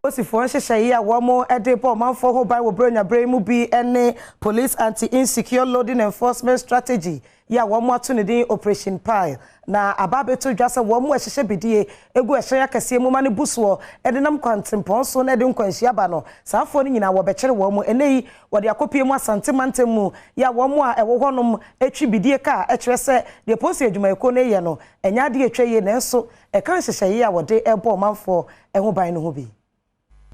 Polisifoɔ nhyehyɛeɛ a wɔn de bɔ ɔmanfoɔ ho ban wɔ Buronya mu bi ne Police Anti-Insecure Loading Enforcement Strategy yi a wɔn ato ne din Operation Pile, na aba abɛto dwa sɛ wɔn ahyehyɛ bidie egu ɛhyɛn akɛseɛ mu ma ne bu soɔ de nam kwantempɔn so na ɛde nkwanhyia ba no, saa afoɔ no nyinaa wɔbɛkyere wɔn mu. Ɛnɛ yi wɔde akɔpie mu Asante mantam mu yi a wɔn a ɛwɔ hɔnom atwi bidie kaa ɛkyerɛ sɛ deɛ polisi adwumayɛkuo no yɛ no ɛnyɛ adeɛ atwa yie, nanso ɛka nhyehyɛeɛ a wɔde ɛbɔ ɔmanfoɔ ho ban no ho bi.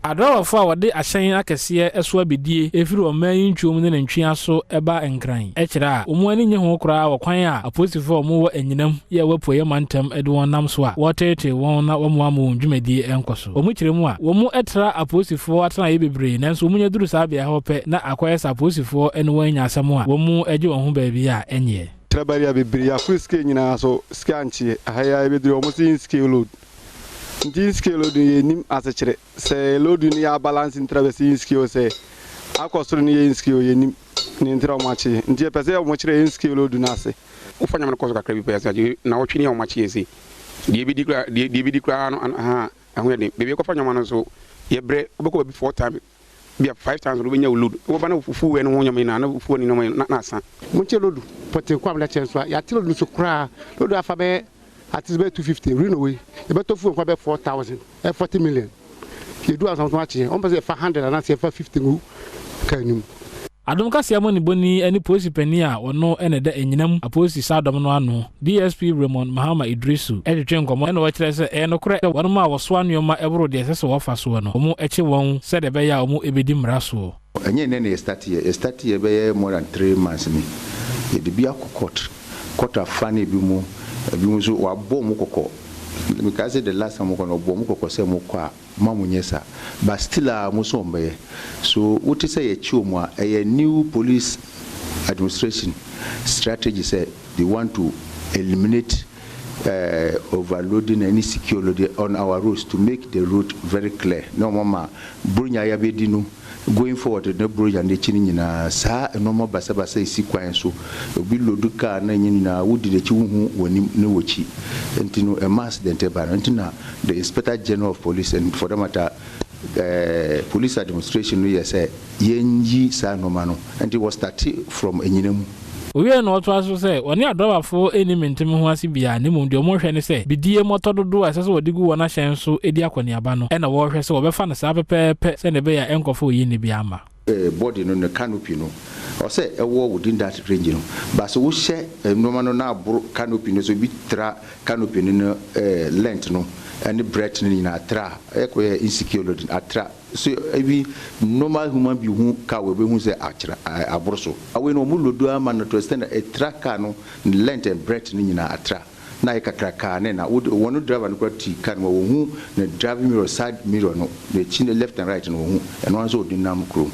Adrɔbafo a wɔde ahyɛn akɛseɛ so abidie efiri ɔman yi ntwom ne ne ntwea so ba Nkran kyerɛ a wɔn ani nye ho koraa wɔ kwan a apolisifoɔ a wɔwɔ Anyinam yɛ wɔ Apueeɛ mantam de wɔn nam so a wɔreteetee wɔn na wɔmmoa ma wɔn dwumadie nkɔ so. Wɔn kyerɛ mu a, wɔn tra apolisifoɔ atenaeɛ bebree, nanso wɔn nya duru saa beaeɛ hɔ pɛ na akɔyɛ sɛ apolisifoɔ ne wɔn anya asɛm a wɔn gye wɔn ho baabi a ɛnyɛ. Kyerɛ barrier bebree aforo scale nyinaa so scale ankyeɛ aha yi a yɛbɛduru wɔn sɛ insecure load, nti insecure load no yɛnim asekyerɛ sɛ load no yɛ abalance ntra bɛsɛ insecure, sɛ akɔ soro no yɛ insecure, yɛnim ne ntra wɔn akyeɛ, nti yɛpɛ sɛ wɔn kyerɛ insecure load no ase. Wofa nyama no kɔ so kakra bi pɛ sɛ na wɔtwe ne a wɔn akyeɛ se deɛ ebi di koraa, deɛ ebi di koraa no aha ɛho yɛ den. Beebi ɛkɔfa nyama no nso yɛbrɛ, wobɛkɔ baabi four times bia five times no, wobɛnya wo load, wobɛba na fufuo wɛ no ho nyama nyinaa na fufuo ne nneɛma na asa. Monkyɛ load pɔte kɔ amena kyɛn so a yɛate load no so koraa, load afa bɛyɛ ate bɛyɛ 250 rino wei yɛbɛtɔ fuel nkwa bɛyɛ 4000 ɛ 40 million, yɛdu asamso akyeɛ wɔn pɛ sɛ yɛfa 100 anaasɛ yɛfa 50 ngu kaa anim. Adom kaseɛ mu ne bɔni ne polisi panin a ɔno ne da Anyinam apolisi sadɔm no ano, DSP Raymond Mahama Idrisu, twetwe nkɔmmɔ ɛna wɔkyerɛ sɛ ɛyɛ nokorɛ sɛ wɔnom a wɔsoa nneɛma ɛboro deɛ ɛsɛ sɛ wɔfa soɔ no, wɔn akyi wɔn sɛdeɛ ɛbɛyɛ a wɔn ɛbɛdi mmara soɔ. Ɛnyɛ nnɛ na yɛstart yɛ. Yɛstart yɛ bɛyɛ more than 3 months ni. Yɛde bi akɔ court, court afa ne ebi mu, ebi mu nso wabɔ mu kɔkɔ. Mekae sɛ the last time mokɔ no, ɔbɔ mu kɔkɔ sɛ mokɔ a ma mo nyɛ saa, but still a mo so ɔmbɛyɛ so. Wote sɛ yɛkyi wɔ mu a, ɛyɛ new police administration strategy sɛ they want to eliminate overloading and insecure loading on our roads to make the road very clear, na ɔmo ma Buronya yabɛdi no going forward ne Buronya n'akyi no nyinaa, saa nneɛma basabasa esi kwan so, obi load car na nye nyinaa wodi n'akyi, wohu w'anim ne w'akyi, nti no ɛma accident ɛba no. Nti na the Inspector General of Police and for that matter police administration no yɛ sɛ yɛnyi saa nneɛma no, nti wɔ start from Enyina mu. Owie na ɔtoa so sɛ ɔne adrɔbafoɔ ɛni mentem ho ase bia, na mmom deɛ ɔmohwɛ ne sɛ bidie mmɔtɔ dodoɔ a ɛsɛ sɛ wɔde gu wɔn ahyɛn so di akɔneaba no, ɛna wɔrehwɛ sɛ wɔbɛfa no saa pɛpɛɛpɛ sɛdeɛ ɛbɛyɛ a ɛnkɔfa oyi ne bi ama. Body no ne canopy no ɔsɛ ɛwɔ within that range no, but sɛ wohyɛ nneɛma no na aboro canopy no so bi, tra canopy no no length no ɛne breadth no nyinaa tra a, ɛkɔ yɛ insecure loading atra so. Ebi normal human being hu car wɔ ebehu sɛ akyerɛ aboro so. Awei no ɔmo load ama no to extend ɛtra car no length and breadth no nyinaa atra na ayɛ kakraka ne na wɔn driver no kora ti car no wɔn hu ne driving mirror, side mirror no, n'akyi ne left and right no wɔn hu ɛno nso ɔde nam kurom.